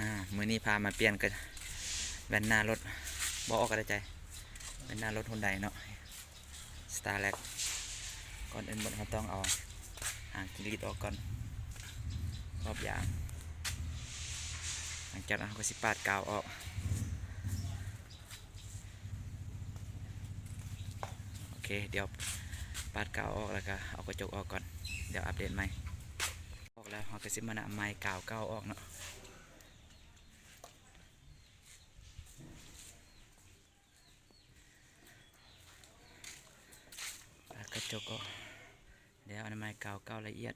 ອ່າ ມື້ນີ້ພາມາປ່ຽນກະແວ່ນໜ້າລົດ ບໍ່ອອກກະໄດ້ໃຈ ແວ່ນໜ້າລົດຮຸນໄດເນາະ ສະຕາແລັກ. ກ່ອນອື່ນໝົດເຮົາຕ້ອງເອົາຫາງຈິງຫຼີດອອກກ່ອນ ຂອບຢາງ. ຫຼັງຈາກນັ້ນເຮົາກະຊິປາດກາວອອກ. ໂອເຄ ດຽວປາດກາວອອກ ແລ້ວກະເອົາກະຈົກອອກກ່ອນ ດຽວອັບເດດໃໝ່. ອອກແລ້ວເຮົາກະຊິມານຳໄມ້ກາວເກົ່າອອກເນາະ. ປາດກະຈົກອອກ ແລ້ວອະນາໄມກາວເກົ່າລະອຽດ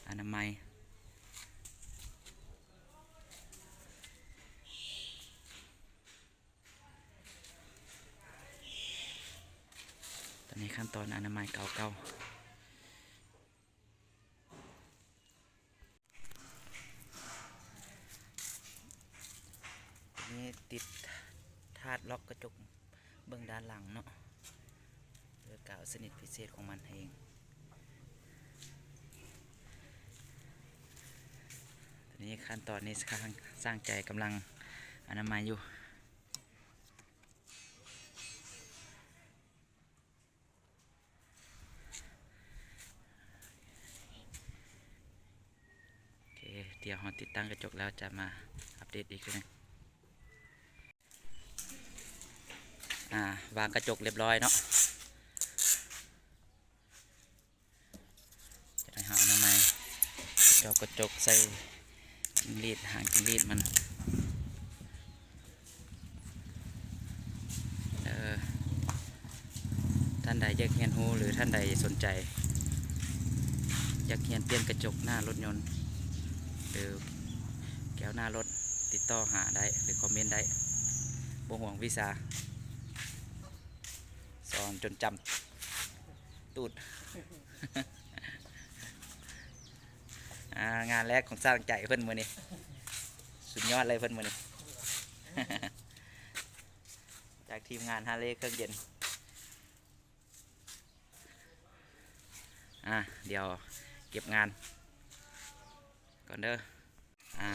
ອະນາໄມ. ຕອນນີ້ຂັ້ນຕອນອະນາໄມກາວເກົ່າ. ນີ້ຕິດທາດລັອກກະຈົກເບິ່ງດ້ານຫຼັງເນາະ ເພື່ອກາວຊະນິດພິເສດຂອງມັນເອງ. ຕອນນີ້ຂັ້ນຕອນນີ້ຊ່າງ ຊ່າງໃຈກຳລັງອະນາໄມຢູ່. ໂອເຄ ດຽວເຮົາຕິດຕັ້ງກະຈົກແລ້ວຈະມາອັບເດດອີກເທື່ອໜຶ່ງ. ອາ ວາງກະຈົກລຽບຮ້ອຍເນາະ. ຈະໄດ້ຫາອະນາໄມ ເຈາະກະຈົກໃສ່ຈິງຫຼີດ ຫາງຈິງຫຼີດມັນ. ເອີ ທ່ານໃດຢາກຮຽນຮູ້ ຫຼື ທ່ານໃດສົນໃຈ ຢາກຮຽນປ່ຽນກະຈົກໜ້າລົດຍົນ ຫຼື ແກ້ວໜ້າລົດ ຕິດຕໍ່ຫາໄດ້ ຫຼື ຄອມເມັນໄດ້ ບໍ່ຫວງວິຊາ. ສອນຈົນຈຳຕູດ. ອາ ງານແລກຂອງຊ່າງໃຈເພິ່ນມື້ນີ້ ສຸດຍອດເລີຍເພິ່ນມື້ນີ້ ຈາກທີມງານຮາເລເຄື່ອງເຢັນ. ອາ ດຽວເກັບງານກ່ອນເດີ. ອາ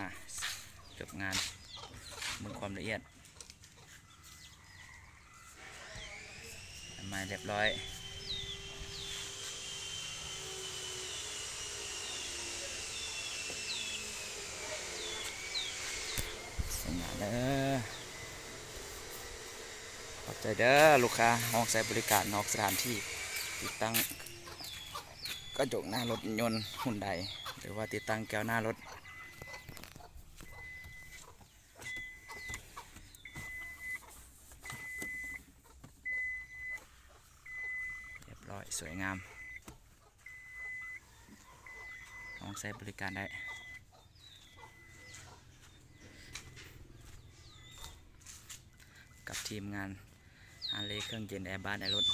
ຈົບງານ ເບິ່ງຄວາມລະອຽດ ອັນໃໝ່ລຽບຮ້ອຍ ສວຍງາມເດີ. ຂອບໃຈເດີລູກຄ້າ ຮອງໃຊ້ບໍລິການນອກສະຖານທີ່ ຕິດຕັ້ງກະຈົກໜ້າລົດຍົນຮຸນໄດ ຫຼືວ່າຕິດຕັ້ງແກ້ວໜ້າລົດ. ລຽບຮ້ອຍ ສວຍງາມ ຮອງໃຊ້ບໍລິການໄດ້ ກັບທີມງານຮາເລເຄື່ອງເຢັນ ແອບ້ານແອລົດ.